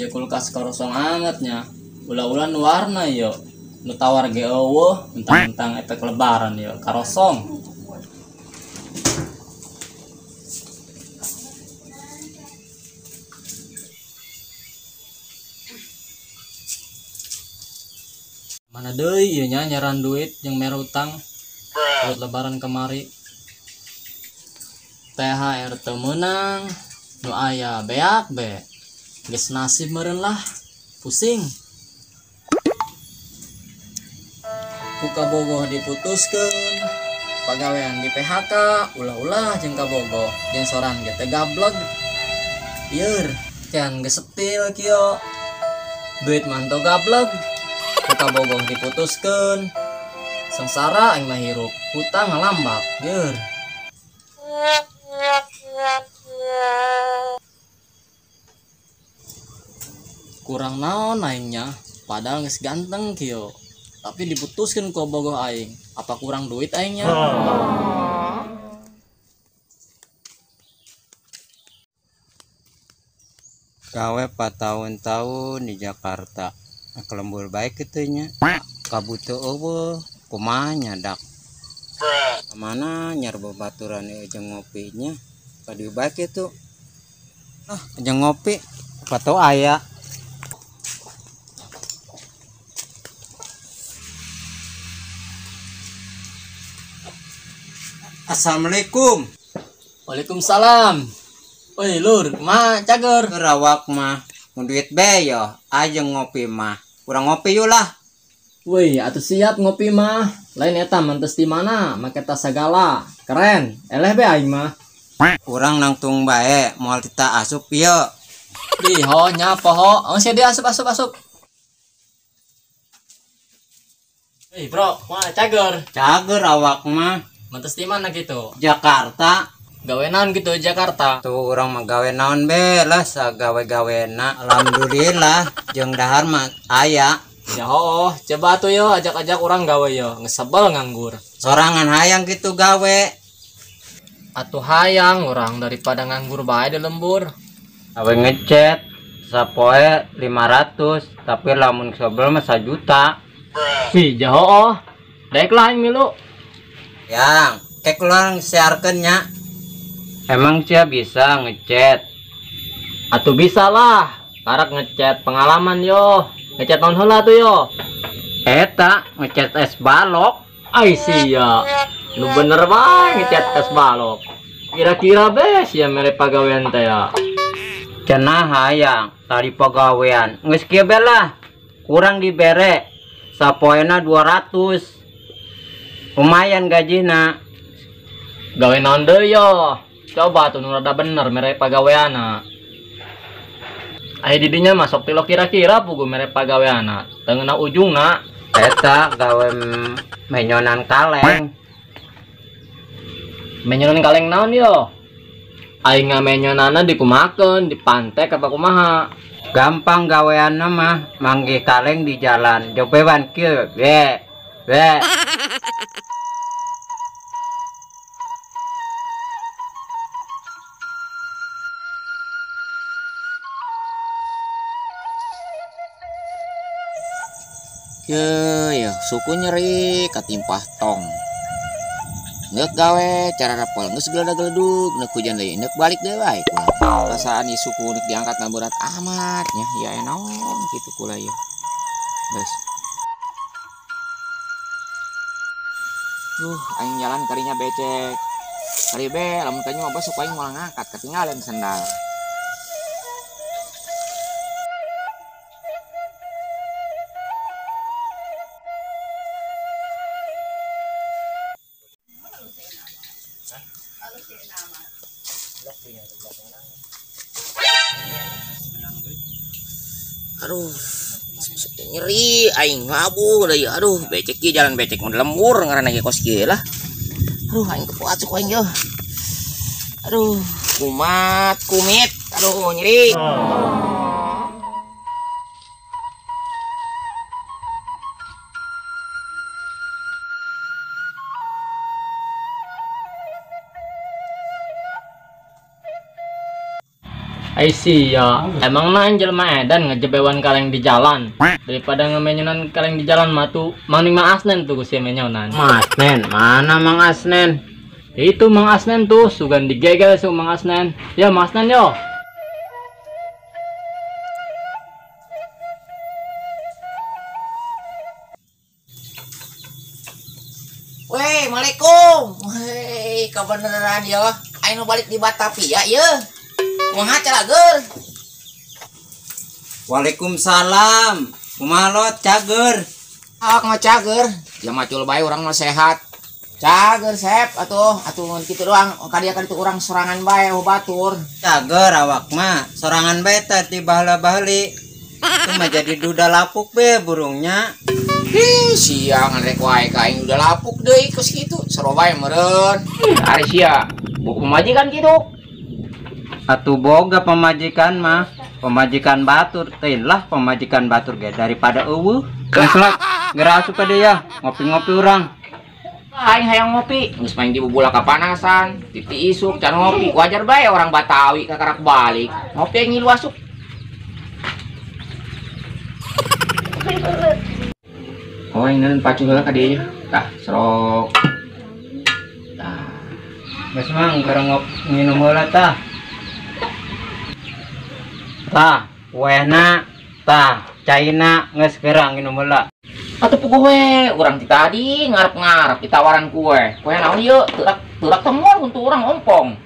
ya kulkas korosong amatnya. Ulah-ulah nu warna yo. Nu tawar ge eueuh, mentang-mentang efek lebaran yo karosong. Mana deui ieu nya nyaran duit jeung mere utang buat lebaran kemari. THR teu meunang, nu aya beak be. Geus nasib meureun lah, pusing. Ku kabogoh diputuskeun, pagawean di PHK, ulah-ulah jeung kabogoh, jeung sorang ge teu gableg. Ieur, can geus setil kieu. Duit mah teu gableg. Ku kabogoh diputuskeun. Sengsara aing mah hirup, hutang ngalambak, ieur. Kurang naon aingnya, padahal geus ganteng kieu. Tapi diputuskeun ku bogoh aing. Apa kurang duit aingnya? Gawe patahun-tahun di Jakarta. Kelembur baik kitu nya. Kabutuh eueuh, kumaha nya dak. Kamana nyar babaturan jeung ngopinya. Kadieu bae kitu. Ah, jeung ngopi patau aya. Assalamualaikum. Waalaikumsalam. Oi lur, kumaha cager? Rawak mah, mun duit be yo, aja ngopi mah. Urang ngopi yuk lah. Woi, atuh siap ngopi mah. Lain eta mentes di mana, make tas sagala. Keren, eleh be aing mah. Urang nangtung bae, moal tita asup ieu. Ih, ho nya poho, oh sia dia asup asup asup. Hei bro, kumaha cager? Cager awak mah. Mentes di mana gitu? Jakarta. Gawe naon gitu Jakarta? Tuh urang mah gawe naon be lah sagawe-gawena. Alhamdulillah jeung dahar mah aya. Ya hooh, coba tuh yo ajak-ajak urang gawe yo, ngesebel nganggur. Sorangan hayang gitu gawe. Atuh hayang urang daripada nganggur bae di lembur. Gawe ngechat sapoe 500, tapi lamun sebel mah 1 juta. Ih, jahooh. Daek lah aing milu. Yang kek keluar siarkeun nya. Emang sia bisa ngechat? Atuh bisa lah. Karak ngechat pengalaman yo. Ngechat naon heula tuh yo? Eta ngechat es balok. Ai sia. Nu bener bae ngechat es balok. Kira-kira be sia mere pagawean teh ya. Cenah hayang tadi pagawean. Geus kieu be lah. Kurang dibere. Sapoena 200. Lumayan gajina. Gawe naon deui yo? Coba tuh nu rada bener mere pagaweana. Aya di dinya mah sok tilo kira-kira pugu mere pagaweana. Teu ngeunah ujungna. Eta gawe menyonan kaleng. Menyonan kaleng naon yo? Aing ngamenyonana dikumakeun, dipantek apa kumaha? Gampang gaweanna mah, manggih kaleng di jalan. Jobewan kieu, be. Be. Ya, suku nyeri katimpah tong. Ngeuk gawe cara rapol geus geledag-geledug, neuk hujan deui, neuk balik deui wae kula. Perasaan ieu suku neuk diangkat na berat amat nya, ya naon kitu kula ieu. Geus. Aing jalan karinya becek. Kari be lamun kanya mah besok aing moal ngangkat ketinggalan sendal. Aduh, nyeri aing ngabu deui. Aduh, becek kieu jalan becek mun lembur ngaranna ge kos kieu lah. Aduh, aing kepuat suku aing yeuh. Aduh, kumat kumit. Aduh, nyeri. Ai sia, emang na jelema edan ngejebewan kaleng di jalan. Daripada ngemenyonan kaleng di jalan mah tuh maning Mang Asnen tuh sia menyonan. Mang Asnen, mana Mang Asnen? Itu Mang Asnen tuh sugan digegel su Mang Asnen. Ya Mang Asnen yo. Weh, Assalamualaikum. Weh, kebeneran ya. Aing nu balik di Batavia ya. Kumaha calager? Waalaikumsalam. Kumaha lo cager? Awak mah cager. Ya macul bae urang mah sehat. Cager sep atuh, atuh ngan kitu doang. Kadia ka ditu urang sorangan bae batur. Cager awak mah sorangan bae teh ti baheula-baheuli. Itu mah jadi duda lapuk be burungnya. Ih, siang rek wae ka aing udah lapuk deui kos kitu. Seru bae meureun. Ari sia, buku pemajikan kitu. Atuh boga pemajikan mah, pemajikan batur teh lah pemajikan batur ge daripada eueuh. Geus lah, geura asup ka dieu ya, ngopi-ngopi urang. Aing hayang ngopi, geus main di bubula kapanasan, titi isuk can ngopi, wajar bae orang Batawi kakarak balik. Ngopi aing ngilu asup. Oh, aing neureun pacu heula ka dieu. Tah, serok. Tah. Geus mang keur nginum heula tah. Tah, wehna, tah, caina geus geura nginum heula. Atuh puguh we, urang ti tadi ngarep-ngarep ditawaran kue. Kue naon ieu? Teurak temuan untuk urang ompong.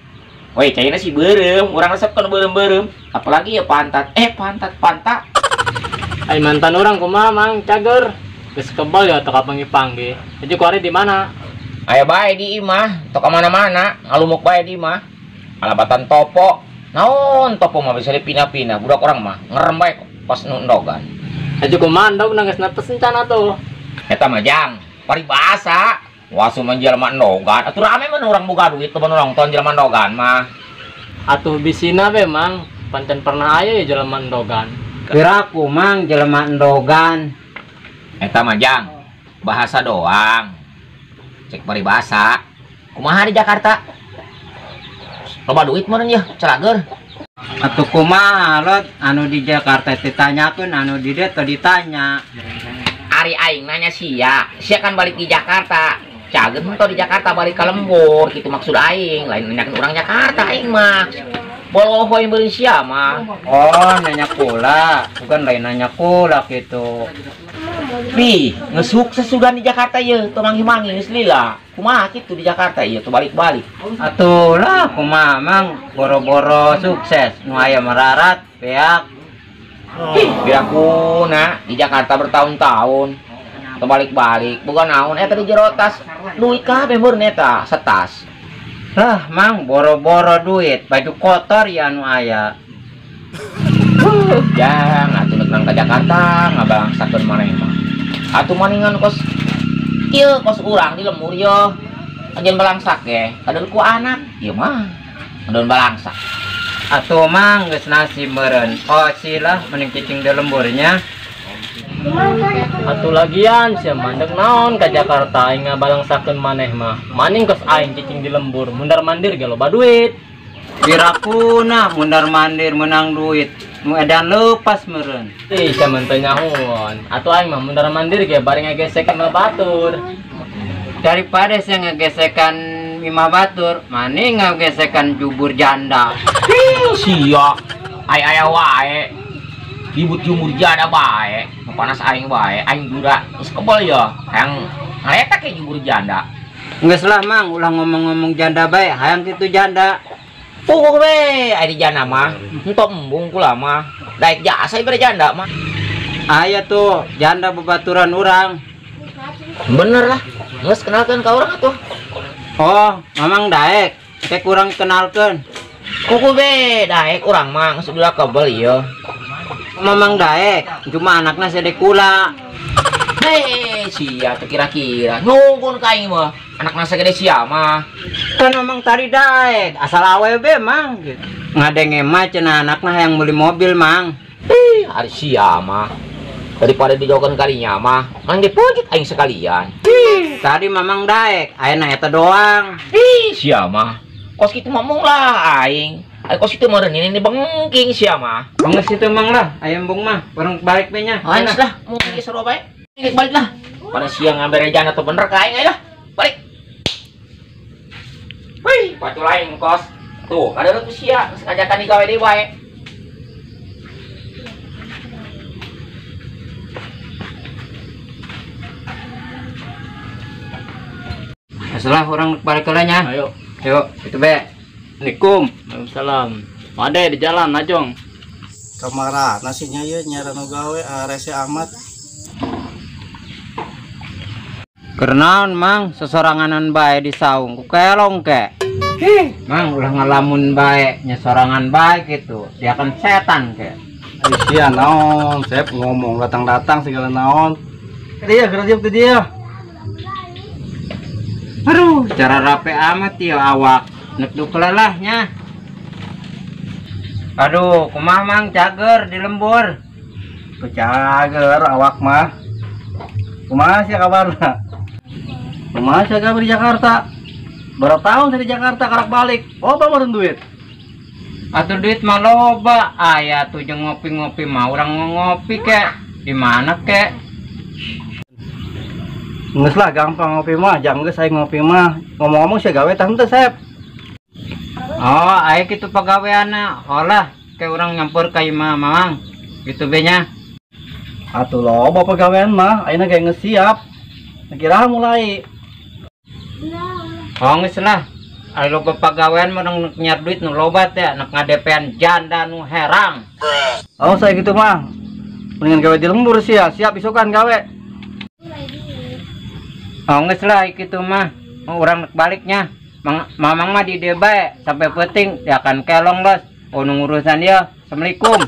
Weh, caina si beureum, urang resep kana beureum-beureum. Apalagi ya pantat. Pantat. Ai mantan urang kumaha Mang cager? Geus kebal ya teu kapanggih-panggih. Jadi kuari di mana? Aya bae di imah, teu ka mana-mana, ngalumuk bae di imah. Alabatan topo. Naon topo mah bisa dipindah-pindah, budak orang mah ngerem bae pas nu endogan. Aju kumaha endog geus netes rencana tuh. Eta mah jang, paribasa. Wasu mah jelema endogan, atuh rame mah urang boga duit teman nonton jelema endogan mah. Atuh bisina we Mang, pancen pernah aya ya jelema endogan. Piraku Mang jelema endogan. Eta mah jang, bahasa doang. Cek paribasa. Kumaha di Jakarta? Loba duit meureun yeuh, calager. Atuh kumaha lot anu di Jakarta ditanyakeun anu di dieu teu ditanya. Ari aing nanya sia, sia kan balik di Jakarta. Cager mah di Jakarta balik ka lembur kitu maksud aing, lain nanyakeun urang Jakarta aing mah. Boloho yang beureun sia mah. Oh, nanya kula, bukan lain nanya kula kitu. Ih, geus sukses sugan di Jakarta ieu, teu manggih-manggih geus lila. Kumaha kitu di Jakarta ieu teu balik-balik. Atuh lah kumaha Mang, boro-boro sukses nu aya merarat beak. Ih, birakuna di Jakarta bertahun-tahun teu balik-balik. Boga naon eta di jero tas duit kabeh meureun eta setas. Lah Mang, boro-boro duit, baju kotor ya anu aya. Jang, atuh neuk nang ka Jakarta ngabangsakeun maneh mah. Atuh maningan kos ieu kos urang di lembur yeuh. Anjeun balangsak ge, kadeul ku anak ieu mah. Anjeun balangsak. Atuh Mang geus nasib meureun. Oh silah mending cicing di lemburnya. Atuh lagian sia mandek naon ka Jakarta aing ngabalangsakeun maneh mah. Maning kos aing cicing di lembur, mundar mandir ge loba duit. Pirakuna mundar mandir menang duit. Nu edan lepas meureun. Ih, sia mah teu nyahoan. Atuh aing mah mundar mandir ge bari ngagesek imah batur. Daripada sia ngagesekan imah batur, maning ngagesekan jubur janda. Ih, sia. Ai aya wae. Ribut jumur janda bae, panas aing bae, aing duda geus kebel ya. Hayang ngaletak ke jumur janda. Geus lah Mang, ulah ngomong-ngomong janda bae, hayang kitu janda. Puguh we, aya di janda mah, entong embung kula mah. Daek jasa ieu janda mah. Aya tuh janda bebaturan urang. Bener lah, geus kenalkeun ka urang atuh. Oh, mamang daek, teh kurang kenalkeun. Kuku be, daek urang mah geus udah kebel ieu. Mamang daek, cuma anaknya sedek kula. Hei, sia tuh kira-kira nungguin ka aing mah. Anakna segede sia mah. Kan mamang tadi daek, asal awewe mang gitu. Ngadenge mah cenah anakna hayang beli mobil mang. Ih, ari sia mah. Daripada dijauhkan kalinya mah, mang dipujit aing sekalian. Ih, tadi mamang daek, ayeuna eta doang. Ih, sia mah. Kos kitu mah mung lah aing. Ayo kos itu meureun ini bengking sia mah. Geus itu mang lah, ayam bung mah, urang balik we nya. Ayo lah, mau ge seru bae. Balik lah. Pada siang ngambil rejan atau bener ka aing lah. Balik. Wih, batu lain kos. Tuh, kada ku sia ngajakan digawe deui bae. Setelah orang balik ke nya. Ayo. Ayo, itu be. Assalamualaikum. Waalaikumsalam. Made di jalan najong. Kamara nasinya ieu nyaran gawe rese amat. Kenaon mang sesoranganan bae di saung ku kelong ke. Hih, mang ulah ngalamun bae nya sorangan bae gitu. Dia kan setan ke. Sia naon, sep ngomong datang-datang segala naon. Dia kerja ke dia. Aduh, cara rape amat ya awak. Nek dukelalahnya. Aduh, kumaha mang cager di lembur. Cager awak mah. Kumaha sih kabarna? Kumaha sih kabar di Jakarta? Berapa tahun saya di Jakarta karak balik. Oh, meureun duit. Atuh duit mah loba. Aya tuh jeung ngopi-ngopi mah urang ngopi kek. Di mana kek? Geus lah gampang ngopi mah, jang geus saya ngopi mah. Ngomong-ngomong sia gawe tah henteu, Sep. Oh, aya kitu pagaweanna. Olah, kayak urang nyampur ka imah mamang. Gitu be nya. Atuh loba pagawean mah, ayeuna ge geus siap. Kira mulai. Oh, geus lah. Aya loba pagawean mah urang nyiar duit nu loba teh, nek ngadepean janda nu herang. Oh, saya gitu mah. Mendingan gawe di lembur sia, siap isukan gawe. Oh, geus lah kitu mah. Urang baliknya. Mamang mah di dieu bae sampai peuting ya kan kelong los. Oh nu ngurusan ieu. Assalamualaikum.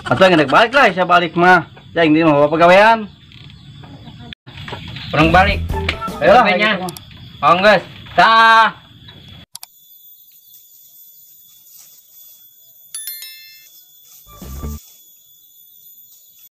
Atuh ngenek balik lah, saya balik mah. Ya ini mah pagawean. Urang balik. Ayo lah. Oh geus. Tah.